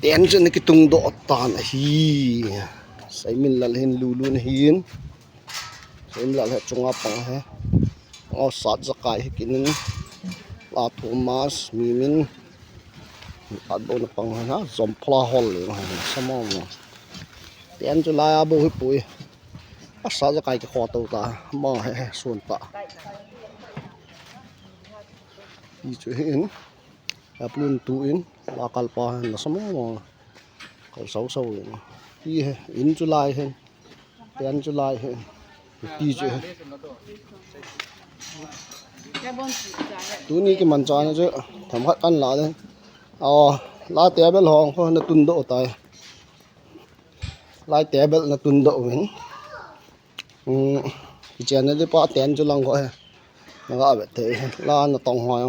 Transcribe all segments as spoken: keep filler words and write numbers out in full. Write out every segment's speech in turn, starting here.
Tent chu ana kitung doh tan ahi. Seiminlal hin, Lulun hin. Seiminlal hi chunga pang hi. O, Satjakai hi kinin. La Thomas, Mimin. At bo na pang hi na, Zomphala hol le na, sama mo. Tent chu laiya bou hi pui. A, Satjakai kikhoto ta. Ma hi, hi, sun ta. Hi chu hin. Aplun tu in, la kalpa hin, na sama mo. Kal sau sau in. Hi hi, in chu lai hin. Tent chu lai hin. Ti chu hin. Tuni kimanchahna chu, themkhat kan la den. Aw, la table hong kho na tun doh tai. Lai table na tun doh uvin. Um, kichenna di pa tent chu lang kho hi. Na ga vet thei. La na tong hoi.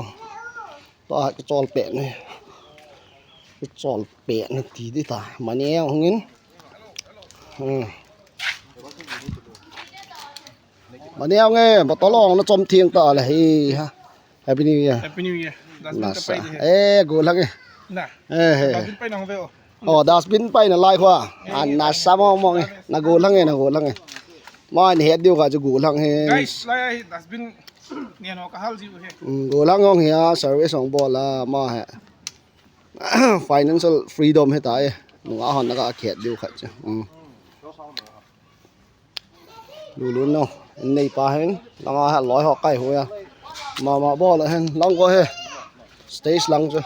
Tua kichol pet ni. Kichol pet ni ti di ta. Mani hung in. Hmm. Mani hung e, bottle hung na chom theng ta le hi ha. Happy New Year. Happy New Year. Dustbin Nasa. Pai di he. Eh, go lang e. Na. Eh, he. Dustbin pai na hung ve o. Oh, dustbin pai na lai kho. Eh, a, nasa mo mo e. Na go lang e, na go lang e. Ma ni het diu kha chu go lang e. Guys, lai a hi dustbin. Nia no ka hal jiu he. Mm, go lang hong hia, service hong bol a, ma he. Financial freedom he ta e. Nunga hon na ka khet diu khat che. Mm. Lulun no. Nei pa hen. Langa ha loi ho kai hu ya. Mama bol hen. Lang ko he. Stage lang che.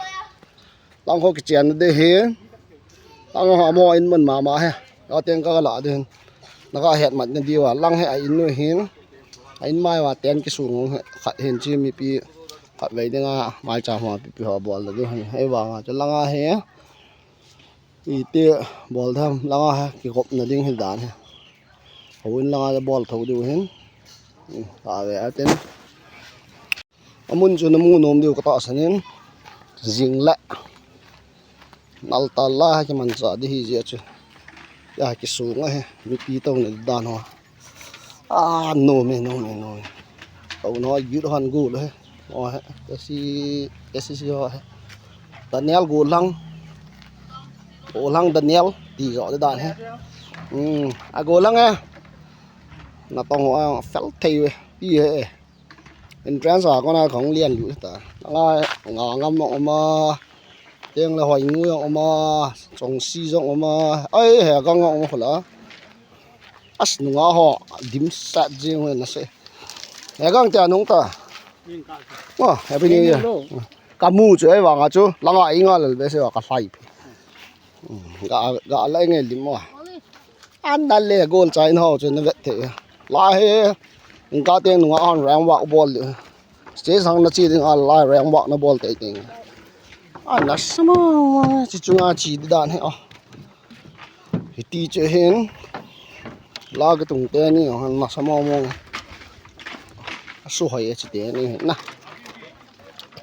Lang kho kichenna di hi. Lang kho amo in mun mama hi. Ka teng ka la di hin. Na ka het mat na diu a. Lang hi a in nu hin. A in mai va tent kisung hong hi. Khat hin chi mipi. Khat vei dinga maicham ho pipi ho bol na diu hin. Hei vanga chu langa hi. Iti bol tham langa hi. Kikop na ding hi dan hi. Hou in langa bol tho diu hin. Ta ve a ten. Amun chu namu nom diu ka tahsan in. Jing le. Nal tal la ha kimanchah di hi jeh chu. Ya kisung a hi. Mipi to na dan ho. Ah, nom e, nom e, nom e. To no yut han go le. O he. Esi, esi si ho he. Daniel go lang. Go lang Daniel. Ti jo de dan he. Hmm. A go lang e. Na tong ho a fel thei ve. Pi he. Entrance a kona khong lian lu ta. Nga, nga ngam ong oma. Teng le hoi ngu ong oma. Chong si jong oma. Ai, he gang ong oma khola. As nunga ho. Dim sat jing we na se. He gang tia nung ta. Wa, happy new year. Kamu chu ai vanga chu. Langa inga lal be se wa ka fai. Ga, ga la nge lim wa. An na le gol chai na ho chu na vet thei. La he, in ka teng nunga hon rang wak bol le. Stage hang na chi ding a la rang wak na bol tei teng. An na sama chi chunga chi di dan he a. Hiti che hin. La ka tung te ni hon na sama mo. Su hoi chi te ni na.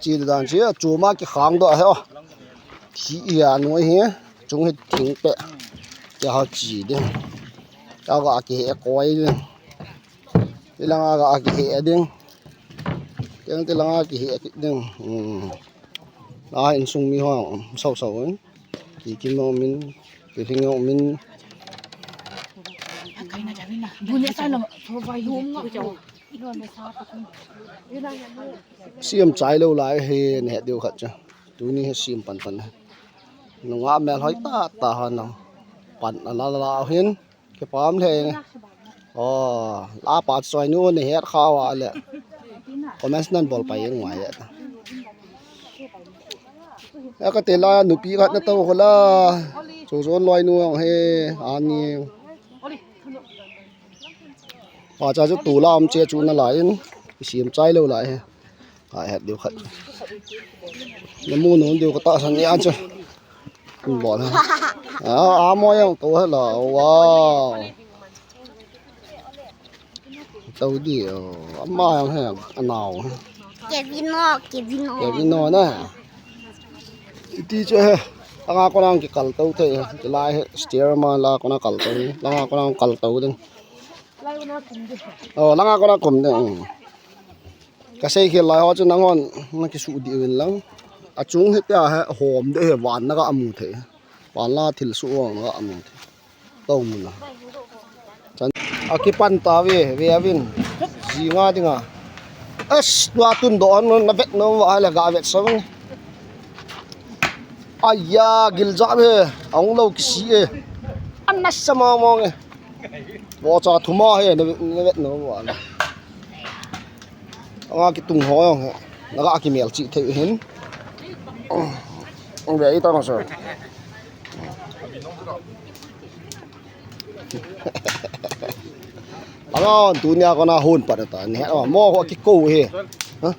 Chi dan chi a chu ma ki khang do he o. Thi i a noi hi chung hi thing pe. Ti ha chi ding. Ta ga ki he koi ding. Ti langa ga ki he ding. Teng ti langa ki he ki ding. Hmm. La in sung mi ho sau sau in. Ki kim no min, ki hing no min. Siam chai lou lai he, ne diu khat cha. Tuni he siam pan pan. Nunga mel hoi ta ta ha na. Pan la la la hin. Ke pam le. Oh, la pa choi nu ne het kha wa le. Comments nan bol pai ngai ya. Ya ka te la nupi khat na to ko la. Chu chu loi nu he ani. Pa cha chu tu la um che chu na la in. Siam chai lou lai he. Ka het diu khat. Na mu nu diu ka tahsan ni a chu. Bol ha. A, a mo yang to he la. Wow. Tau di, oh, ama yang he, anau. Kevino, Kevino. Kevino na. Iti chu he, langa ko nang ki kal tau thei, ki lai he, stair ma la ko na kal tau, langa ko nang kal tau ding. Oh, langa ko na kum ding. Ka sei khel lai ho chu nang hon, na ki su di win lang. A chung he tia he, hom de he, van na ka amu thei. Pala thil su ong a amin. Tau mun a. Chan. Akipan ta ve, ve avin. Jinga dinga. As, tua tun do an na vet no va le ga vet sam. Aya, gil ja ve. Ang lo kisi e. An na sama mong e. Bo cha thuma he, na vet, na vet no va le. Anga kitung ho jong he. Naga kimel chi thei hin. Ve i ta no sir. Anga tunia kona hon pat ta ni. Mo ho kiko he. Ha?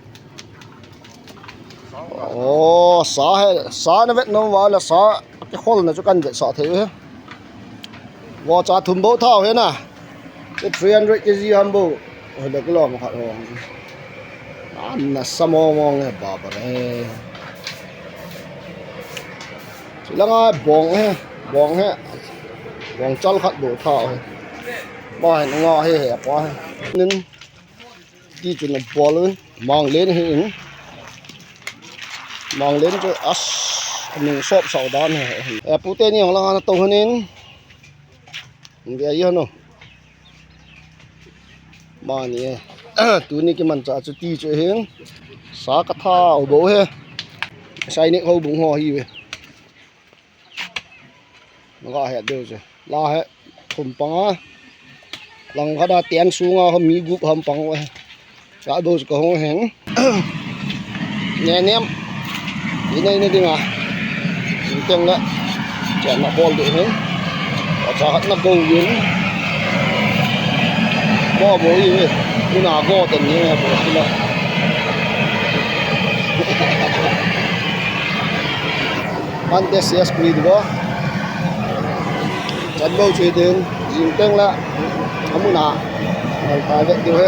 Oh, sa he, sa na vet nom va le sa kikholna chu kan vetsah thei u he. Vocha thum bou thau he na. Chu three hundred K G ham bou. Hoi le kilom khat ho. An na sa mong mong e, baba re. Chu langa bong he, bong he. Bong chal khat bou thau he. Ba he nga he he pa he. Nin. Ti chu na bol un, manglen hi in. Manglen chu as, anung sop sao dan hi. E, pute ni ang langa na to hanin. Nge ahi hano. Mani e. Tuni kimancha chu ti chu hin. Sa ka tha u bou he. Sai ni ho bung ho hi ve. Naga he deu chu. La he thum panga. Lang khat a ten sunga ho mi gup ham pang u he. Cha dou chu ka hung hen. Ne nem. Ni nei ne dinga. Ni teng le. Cha na bol de hen. Cha hat na go yin. Bo bo yi ve. Ni na go ten ni bo ki la. Mante C S P diu. Chan bou che ding, jing teng la, amun a, ngal ta vet diu he.